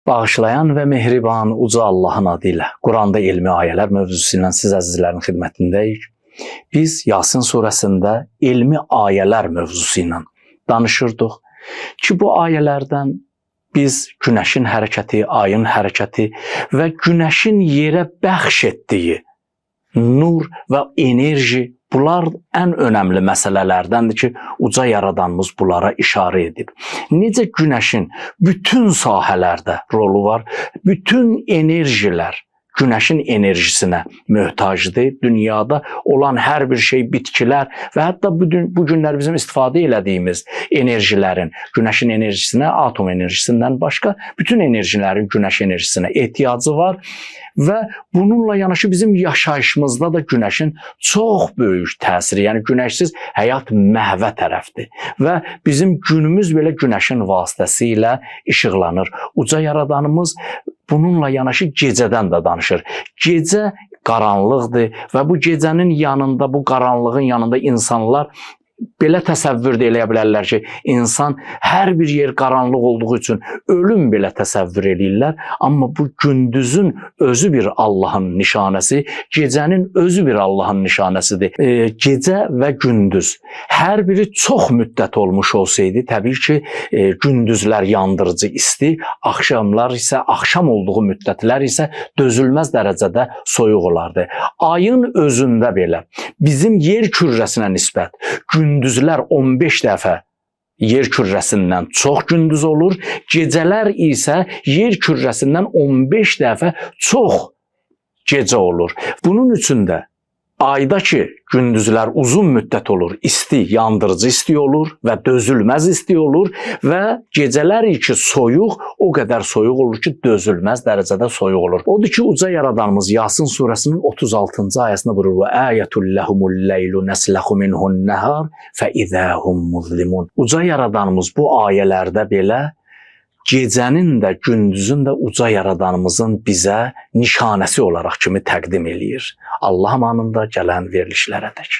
Bağışlayan və mehriban uca Allahın adı ilə Quranda elmi ayələr mövzusu ilə siz əzizlərin xidmətindəyik. Biz Yasin surəsində elmi ayələr mövzusu ilə danışırdıq ki, bu ayələrdən biz günəşin hərəkəti, ayın hərəkəti və günəşin yerə bəxş etdiyi nur və enerji, bunlar ən önəmli məsələlərdəndir ki, uca yaradanımız bunlara işarə edib. Necə günəşin bütün sahələrdə rolu var, bütün enerjilər günəşin enerjisinə möhtacdır. Dünyada olan hər bir şey, bitkilər və hətta bu günlər bizim istifadə elədiyimiz enerjilərin günəşin enerjisinə, atom enerjisindən başqa bütün enerjilərin günəş enerjisinə ehtiyacı var və bununla yanaşı bizim yaşayışımızda da günəşin çox böyük təsiri, yəni günəşsiz həyat məhvə tərəfdir və bizim günümüz belə günəşin vasitəsilə işıqlanır. Uca yaradanımız bununla yanaşı gecədən də danışır. Gecə qaranlıqdır və bu gecənin yanında, bu qaranlığın yanında insanlar belə təsəvvür də eləyə bilərlər ki, insan hər bir yer qaranlıq olduğu üçün ölüm belə təsəvvür eləyirlər, amma bu gündüzün özü bir Allahın nişanəsi, gecənin özü bir Allahın nişanəsidir. Gecə və gündüz hər biri çox müddət olmuş olsaydı, təbii ki, gündüzlər yandırıcı isti, axşamlar isə, axşam olduğu müddətlər isə dözülməz dərəcədə soyuq olardı. Ayın özündə belə bizim yer kürrəsinə nisbət gündüzlər 15 dəfə yer kürrəsindən çox gündüz olur, gecələr isə yer kürrəsindən 15 dəfə çox gecə olur. Bunun üçün də aydakı gündüzlər uzun müddət olur, isti, yandırıcı isti olur və dözülməz isti olur və gecələr ki soyuq, o qədər soyuq olur ki, dözülməz dərəcədə soyuq olur. Odur ki, uca yaradanımız Yasin surəsinin 36-cı ayəsində buyurur: "Və ayatul lehumul leylu neslehu minhun nehar fe izahum muzlimun." Uca yaradanımız bu ayələrdə belə gecənin də, gündüzün də uca yaradanımızın bizə nişanəsi olaraq kimi təqdim eləyir. Allah amanında gələn verilişlərədək.